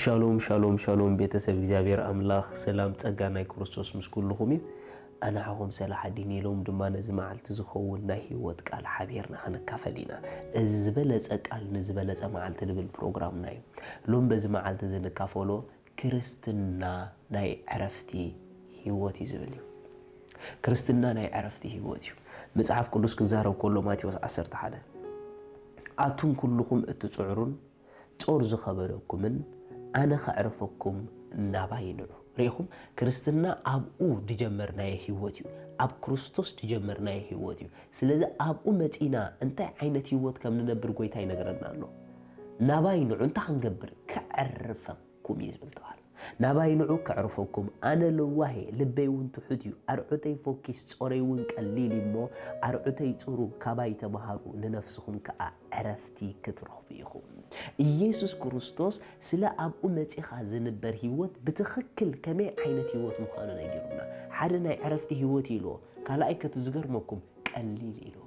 ሻሎም ሻሎም ሻሎም፣ ቤተሰብ እግዚኣብሔር ኣምላኽ ሰላም ጸጋ ናይ ክርስቶስ ምስ ኩልኹም እዩ። ኣነ ሓኹም ሰላሓዲን ኢሎም ድማ ነዚ መዓልቲ ዝኸውን ናይ ህይወት ቃል ሓቢርና ክንካፈል ኢና። እዚ ዝበለጸ ቃል ንዝበለጸ መዓልቲ ዝብል ፕሮግራምና እዩ። ሎም በዚ መዓልቲ እዚ ንካፈሎ ክርስትና ናይ ዕረፍቲ ህይወት እዩ ዝብል እዩ። ክርስትና ናይ ዕረፍቲ ህይወት እዩ። መጽሓፍ ቅዱስ ክዛረብ ከሎ ማቴዎስ ዓሰርተ ሓደ ኣቱም ኩልኹም እትጽዕሩን ጾር ዝኸበደኩምን ኣነ ከዕርፈኩም ናባይ ንዑ። ርኢኹም፣ ክርስትና ኣብኡ ድጀመርናዮ ህይወት እዩ። ኣብ ክርስቶስ ድጀመርናዮ ህይወት እዩ። ስለዚ ኣብኡ መጺና እንታይ ዓይነት ህይወት ከም ንነብር ጎይታ ይነግረና ኣሎ። ናባይ ንዑ እንታይ ክንገብር? ከዕርፈኩም እዩ ዝብል ተባህለ። ናባይ ንዑ ከዕርፈኩም፣ ኣነ ለዋህ እየ፣ ልበይ እውን ትሑት እዩ። ኣርዑተይ ፎኪስ፣ ጾረይ እውን ቀሊል እዩ እሞ ኣርዑተይ ጽሩ፣ ካባይ ተምሃሩ፣ ንነፍስኹም ከኣ ዕረፍቲ ክትረኽቡ ኢኹም። ኢየሱስ ክርስቶስ ስለ ኣብኡ መጺኻ ዝንበር ህይወት ብትኽክል ከመይ ዓይነት ህይወት ምዃኑ ነጊሩና። ሓደ ናይ ዕረፍቲ ህይወት ኢልዎ፣ ካልኣይ ከቲ ዝገርመኩም ቀሊል ኢልዎ።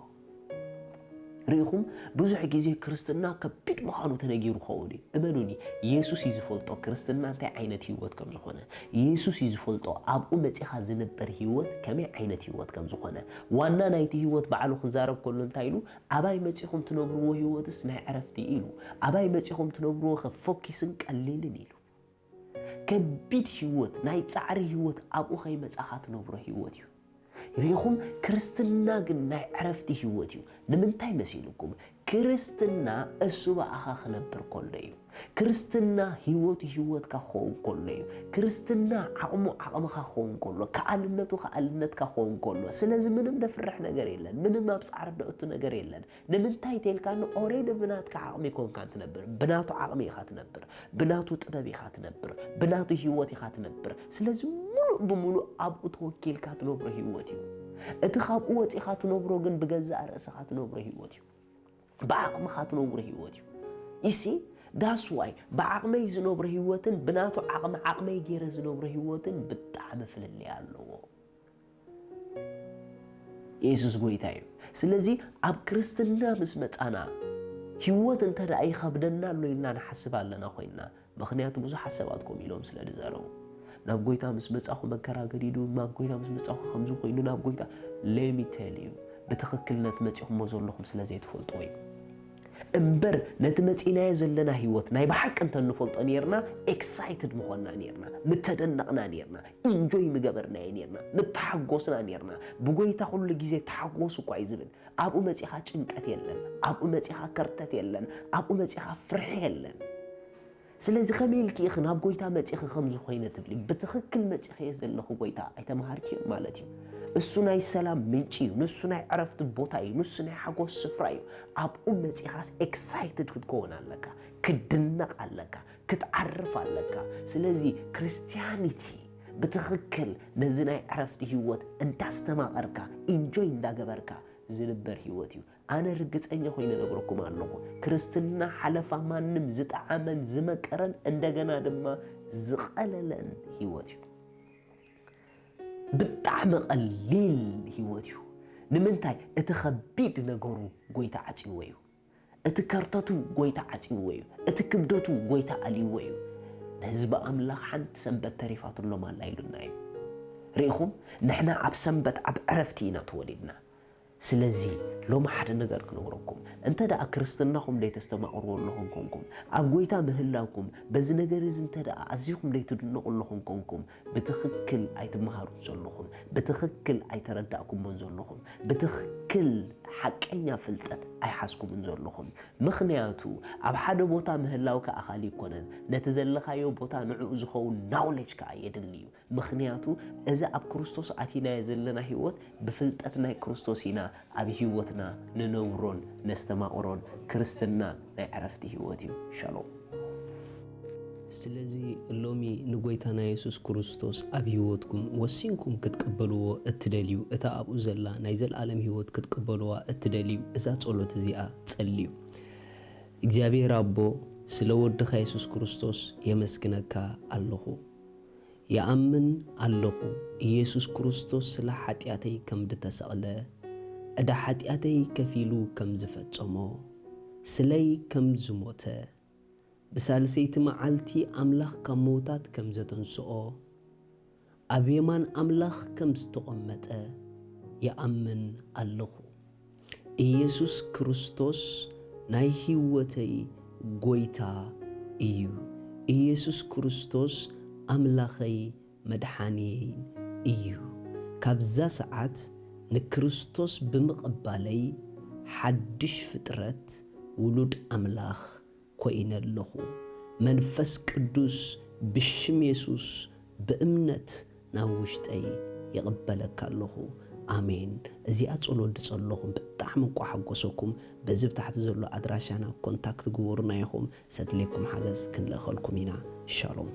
ርኢኹም፣ ብዙሕ ግዜ ክርስትና ከቢድ ምዃኑ ተነጊሩ ክኸውን እዩ። እመኑኒ፣ ኢየሱስ እዩ ዝፈልጦ ክርስትና እንታይ ዓይነት ህይወት ከም ዝኾነ። ኢየሱስ እዩ ዝፈልጦ ኣብኡ መጺኻ ዝንበር ህይወት ከመይ ዓይነት ህይወት ከም ዝኾነ። ዋና ናይቲ ህይወት ባዕሉ ክዛረብ ከሎ እንታይ ኢሉ? ኣባይ መጺኹም ትነብርዎ ህይወትስ ናይ ዕረፍቲ ኢሉ። ኣባይ መጺኹም ትነብርዎ ከ ፎኪስን ቀሊልን ኢሉ። ከቢድ ህይወት፣ ናይ ጻዕሪ ህይወት ኣብኡ ከይመጻኻ ትነብሮ ህይወት እዩ። ርኢኹም፣ ክርስትና ግን ናይ ዕረፍቲ ህይወት እዩ። ንምንታይ መሲልኩም? ክርስትና እሱ ብኣኻ ክነብር ከሎ እዩ። ክርስትና ህይወቱ ህይወትካ ክኸውን ከሎ እዩ። ክርስትና ዓቕሙ ዓቕምኻ ክኸውን ከሎ፣ ከኣልነቱ ከኣልነትካ ክኸውን ከሎ፣ ስለዚ ምንም ደፍርሕ ነገር የለን። ምንም ኣብ ጻዕሪ ደእቱ ነገር የለን። ንምንታይ ተልካኒ? ኦሬዲ ብናትካ ዓቕሚ ኮንካ ትነብር፣ ብናቱ ዓቕሚ ኢኻ ትነብር፣ ብናቱ ጥበብ ኢኻ ትነብር፣ ብናቱ ህይወት ኢኻ ትነብር። ስለዚ ሙሉእ ብሙሉእ ኣብኡ ተወኪልካ ትነብሮ ህይወት እዩ። እቲ ካብኡ ወጺኻ ትነብሮ ግን ብገዛእ ርእስኻ ትነብሮ ህይወት እዩ። ብዓቕምኻ ትነብሮ ህይወት እዩ። ይሲ ዳስ ዋይ ብዓቕመይ ዝነብሮ ህይወትን ብናቱ ዓቕሚ ዓቕመይ ገይረ ዝነብሮ ህይወትን ብጣዕሚ ፍልልይ ኣለዎ። የሱስ ጎይታ እዩ። ስለዚ ኣብ ክርስትና ምስ መጻና ህይወት እንተ ደኣ ይኸብደና ኣሎ ኢልና ንሓስብ ኣለና ኮይንና፣ ምኽንያቱ ብዙሓት ሰባት ከምኡ ኢሎም ስለ ዝዛረቡ፣ ናብ ጎይታ ምስ መጻኹ መከራ ገዲዱ፣ ናብ ጎይታ ምስ መጻኹ ከምዚ ኮይኑ፣ ናብ ጎይታ let me tell you፣ ብትኽክል ነቲ መጺኹሞ ዘለኹም ስለ ዘይትፈልጥዎ እዩ። እምበር ነቲ መጺናዮ ዘለና ህይወት ናይ ብሓቂ እንተ ንፈልጦ ኔርና፣ ኤክሳይትድ ምኾንና ኔርና፣ ምተደነቕና ኔርና፣ ኢንጆይ ምገበርናዮ ኔርና፣ ምተሓጎስና ኔርና። ብጎይታ ኩሉ ግዜ ተሓጎሱ እኳ እዩ ዝብል። ኣብኡ መጺኻ ጭንቀት የለን፣ ኣብኡ መጺኻ ከርተት የለን፣ ኣብኡ መጺኻ ፍርሒ የለን። ስለዚ ከመይ ኢልኪ ኢኺ ናብ ጎይታ መጺኺ ከምዚ ኮይነ ትብሊ? ብትኽክል መጺኺ እየ ዘለኹ ጎይታ ኣይተምሃርክዮን ማለት እዩ። እሱ ናይ ሰላም ምንጪ እዩ፣ ንሱ ናይ ዕረፍቲ ቦታ እዩ፣ ንሱ ናይ ሓጎስ ስፍራ እዩ። ኣብኡ መጺኻስ ኤክሳይትድ ክትከውን ኣለካ፣ ክትድነቕ ኣለካ፣ ክትዓርፍ ኣለካ። ስለዚ ክርስትያኒቲ ብትኽክል ነዚ ናይ ዕረፍቲ ህይወት እንዳስተማቐርካ፣ ኢንጆይ እንዳገበርካ ዝንበር ህይወት እዩ። ኣነ ርግጸኛ ኮይነ እነግረኩም ኣለኹ፣ ክርስትና ሓለፋ ማንም ዝጠዓመን ዝመቀረን እንደገና ድማ ዝቐለለን ህይወት እዩ። ብጣዕሚ ቀሊል ህይወት እዩ። ንምንታይ? እቲ ከቢድ ነገሩ ጎይታ ዓጽይዎ እዩ። እቲ ከርተቱ ጎይታ ዓጽይዎ እዩ። እቲ ክብደቱ ጎይታ ኣልይዎ እዩ። ንህዝቢ ኣምላኽ ሓንቲ ሰንበት ተሪፋትሎም ኣላ ኢሉና እዩ። ርኢኹም? ንሕና ኣብ ሰንበት ኣብ ዕረፍቲ ኢና ተወሊድና። ስለዚ ሎሚ ሓደ ነገር ክነግረኩም፣ እንተ ደኣ ክርስትናኹም ዘይተስተማቕርዎ ኣለኹም ኮንኩም፣ ኣብ ጎይታ ምህላውኩም፣ በዚ ነገር እዚ እንተ ደኣ ኣዚኹም ዘይትድነቑ ኣለኹም ኮንኩም፣ ብትኽክል ኣይትመሃሩን ዘለኹም፣ ብትኽክል ኣይተረዳእኩሞን ዘለኹም፣ ብትኽክል ሓቀኛ ፍልጠት ኣይሓዝኩምን ዘለኹም። ምኽንያቱ ኣብ ሓደ ቦታ ምህላው ከኣ ካልእ ኣይኮነን፣ ነቲ ዘለኻዮ ቦታ ንዕኡ ዝኸውን ናውሌጅ ከኣ የድሊ እዩ። ምኽንያቱ እዚ ኣብ ክርስቶስ ኣቲናዮ ዘለና ህይወት ብፍልጠት ናይ ክርስቶስ ኢና ኣብ ህይወትና ንነብሮን ነስተማቕሮን። ክርስትና ናይ ዕረፍቲ ህይወት እዩ። ሻሎም። ስለዚ ሎሚ ንጎይታና የሱስ ክርስቶስ ኣብ ህይወትኩም ወሲንኩም ክትቅበልዎ እትደልዩ፣ እታ ኣብኡ ዘላ ናይ ዘለኣለም ህይወት ክትቅበልዋ እትደልዩ፣ እዛ ጸሎት እዚኣ ጸልዩ። እግዚኣብሔር ኣቦ፣ ስለ ወድኻ የሱስ ክርስቶስ የመስግነካ ኣለኹ። ይኣምን ኣለኹ፣ ኢየሱስ ክርስቶስ ስለ ሓጢኣተይ ከም ዝተሰቕለ፣ ዕዳ ሓጢኣተይ ከፊሉ ከም ዝፈጸሞ፣ ስለይ ከም ዝሞተ፣ ብሳልሰይቲ መዓልቲ ኣምላኽ ካብ ምዉታት ከም ዘተንስኦ፣ ኣብ የማን ኣምላኽ ከም ዝተቐመጠ ይኣምን ኣለኹ። ኢየሱስ ክርስቶስ ናይ ህይወተይ ጐይታ እዩ። ኢየሱስ ክርስቶስ ኣምላኸይ መድሓንየይን እዩ። ካብዛ ሰዓት ንክርስቶስ ብምቕባለይ ሓድሽ ፍጥረት ውሉድ ኣምላኽ ኮይነ ኣለኹ። መንፈስ ቅዱስ ብሽም የሱስ ብእምነት ናብ ውሽጠይ ይቕበለካ ኣለኹ። ኣሜን። እዚኣ ጸሎት ዝጸለኹም ብጣዕሚ እንቋ ሓጎሰኩም። በዚ ብታሕቲ ዘሎ ኣድራሻና ኮንታክት ግበሩና ኢኹም። ሰድሌኩም ሓገዝ ክንልእኸልኩም ኢና። ሻሎም።